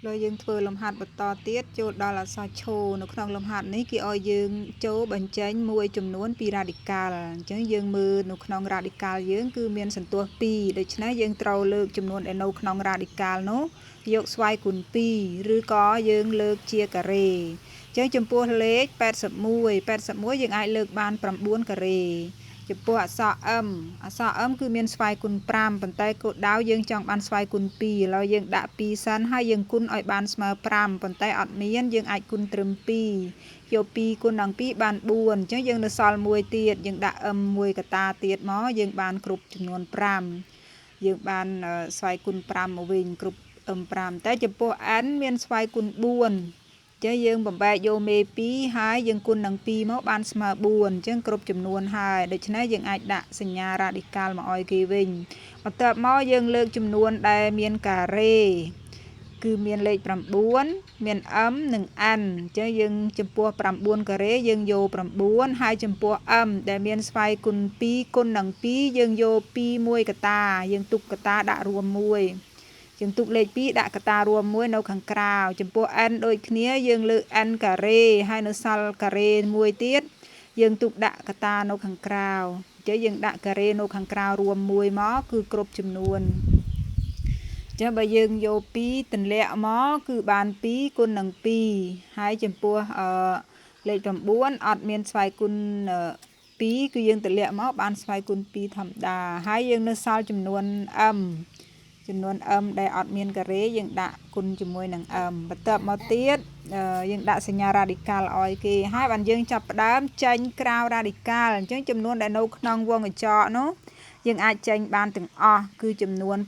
លើយើងធ្វើលំហាត់បន្តទៀតចូលដល់អក្សរឈនៅក្នុងលំហាត់នេះគេឲ្យយើងចូលបញ្ចេញមួយចំនួនពីរ៉ាឌីកាល់អញ្ចឹងយើងមើលនៅក្នុងរ៉ាឌីកាល់យើងគឺមានសន្ទស្សន៍2ដូច្នេះយើងត្រូវលើកចំនួនដែលនៅក្នុងរ៉ាឌីកាល់នោះយកស្វ័យគុណ2ឬក៏យើងលើកជាការ៉េអញ្ចឹងចំពោះលេខ81 81យើងអាចលើកបាន9ការ៉េចំពោះអក្សរ M អក្សរ M គឺមានស្វ័យគុណ5ប៉ុន្តែគោលដៅយើងចង់បានស្វ័យគុណ2ឥឡូវយើងដាក់2សិនហើយយើងគុណឲ្យបានស្មើ5ប៉ុន្តែអត់មានយើងអាចគុណត្រឹម2យក2គុណនឹង2បាន4អញ្ចឹងយើងនៅសល់មួយទៀតយើងដាក់ M មួយកតាទៀតមកយើងបានគ្រប់ចំនួន5យើងបានស្វ័យគុណ5មកវិញគ្រប់ M5 តែចំពោះ N មានស្វ័យគុណ4ចឹងយើងបំបែកយកមេ2ហើយយើងគុណនឹង2មកបានស្មើ4អញ្ចឹងគ្រប់ចំនួនហើយដូច្នេះយើងអាចដាក់សញ្ញារ៉ាឌីកាល់មកឲ្យគេវិញបន្ទាប់មកយើងលើកចំនួនដែលមានការ៉េគឺមានលេខ9មាន m និង n អញ្ចឹងយើងចំពោះ9ការ៉េយើងយក9ហើយចំពោះ m ដែលមានស្វ័យគុណ2គុណនឹង2យើងយក2មួយកតាយើងទុកកតាដាក់រួមមួយយើងទុកលេខ2ដាក់កតារួមមួយនៅខាងក្រៅចំពោះ n ដូចគ្នាយើងលើក n ការ៉េហើយនៅសល់ការ៉េមួយទៀតយើងទុកដាក់កតានៅខាងក្រៅអញ្ចឹងយើងដាក់ការ៉េនៅខាងក្រៅរួមមួយមកគឺគ្រប់ចំនួនអញ្ចឹងបើយើងយក2ទម្លាក់មកគឺបាន2គុណនឹង2ហើយចំពោះអឺលេខ9អត់មានស្វ័យគុណ2គឺយើងទម្លាក់មកបានស្វ័យគុណ2ធម្មតាហើយយើងនៅសល់ចំនួន m ចំនួន m ដែលអត់មានការ៉េយើងដាក់គុណជាមួយនឹង m បន្ទាប់មកទៀតយើងដាក់សញ្ញារ៉ាឌីកាល់ឲ្យគេហើយបានយើងចាប់ផ្ដើមចេញក្រៅរ៉ាឌីកាល់អញ្ចឹងចំនួនដែលនៅក្នុងវងកញ្ចក់នោះយើងអាចចេញបានទាំងអស់គឺចំនួន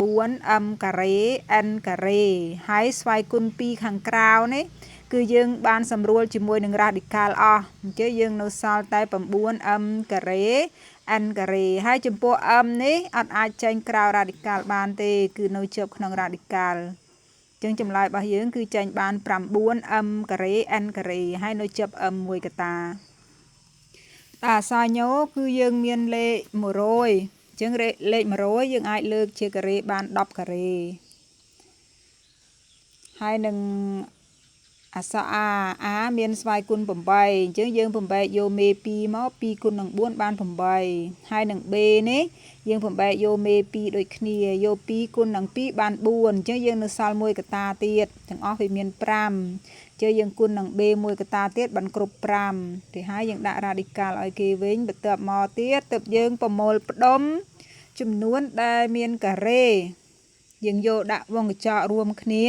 9 m ការ៉េ n ការ៉េហើយស្វ័យគុណ2ខាងក្រៅនេះគឺយើងបានសម្រួលជាមួយនឹងរ៉ាឌីកាល់អស់អញ្ចឹងយើងនៅសល់តែ9 m ការ៉េ n ការ៉េហើយចំពោះ m នេះអត់អាចចេញក្រៅរ៉ាឌីកាល់បានទេគឺនៅជាប់ក្នុងរ៉ាឌីកាល់អញ្ចឹងចម្លើយរបស់យើងគឺចេញបាន9 m ការ៉េ n ការ៉េហើយនៅជាប់ m មួយកតាដល់អក្សរញគឺយើងមានលេខ100អញ្ចឹងលេខ100យើងអាចលើកជាការ៉េបាន10ការ៉េហើយនឹងអក្សរ A A មានស្វ័យគុណ8អញ្ចឹងយើងបំបែកយកមេ2មក2គុណនឹង4បាន8ហើយនឹង B នេះយើងបំបែកយកមេ2ដូចគ្នាយក2គុណនឹង2បាន4អញ្ចឹងយើងនៅសល់មួយកតាទៀតទាំងអស់វាមាន5អញ្ចឹងយើងគុណនឹង B មួយកតាទៀតបានគ្រប់5ទៅហើយយើងដាក់រ៉ាឌីកាល់ឲ្យគេវិញបន្ទាប់មកទៀតទើបយើងប្រមូលផ្ដុំចំនួនដែលមានការ៉េយើងយកដាក់វងកញ្ចក់រួមគ្នា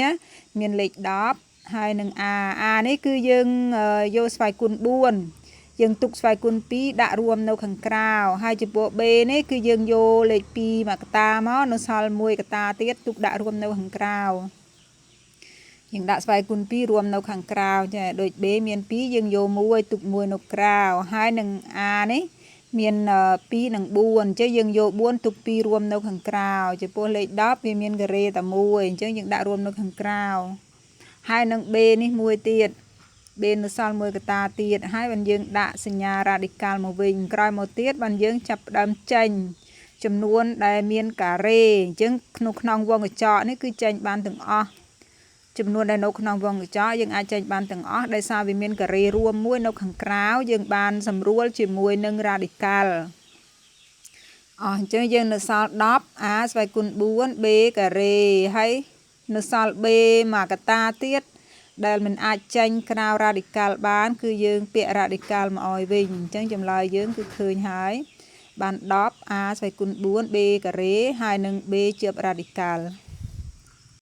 មានលេខ10ហើយនឹង A A នេះគឺយើងយកស្វ័យគុណ4យើងទុកស្វ័យគុណ2ដាក់រួមនៅខាងក្រៅហើយចំពោះ B នេះគឺយើងយកលេខ2មកកតាមកនៅសល់មួយកតាទៀតទុកដាក់រួមនៅខាងក្រៅយើងដាក់ស្វ័យគុណ2រួមនៅខាងក្រៅចាដូច B មាន2យើងយក1ទុក1នៅក្រៅហើយនឹង A នេះមាន2និង4អញ្ចឹងយើងយក4ទុក2រួមនៅខាងក្រៅចំពោះលេខ10វាមានការ៉េតែមួយអញ្ចឹងយើងដាក់រួមនៅខាងក្រៅហើយនឹង B នេះមួយទៀត B នៅសល់មួយកតាទៀតហើយបានយើងដាក់សញ្ញារ៉ាឌីកាល់មកវិញក្រោយមកទៀតបានយើងចាប់ផ្ដើមចេញចំនួនដែលមានការ៉េអញ្ចឹងក្នុងក្នុងវងកញ្ចក់នេះគឺចេញបានទាំងអស់ចំនួនដែលនៅក្នុងវងកញ្ចក់យើងអាចចេញបានទាំងអស់ដោយសារវាមានការ៉េរួមមួយនៅខាងក្រៅយើងបានសម្រួលជាមួយនឹងរ៉ាឌីកាល់អស់អញ្ចឹងយើងនៅសល់10 A ស្វ័យគុណ4 B ការ៉េហើយនៅសល់ B មួយកតាទៀតដែលមិនអាចចេញក្រៅរ៉ាឌីកាល់បានគឺយើងពាក់រ៉ាឌីកាល់មកឲ្យវិញអញ្ចឹងចម្លើយយើងគឺឃើញហើយបាន10 A ស្វ័យគុណ4 B ការ៉េហើយនឹង B ជាប់រ៉ាឌីកាល់។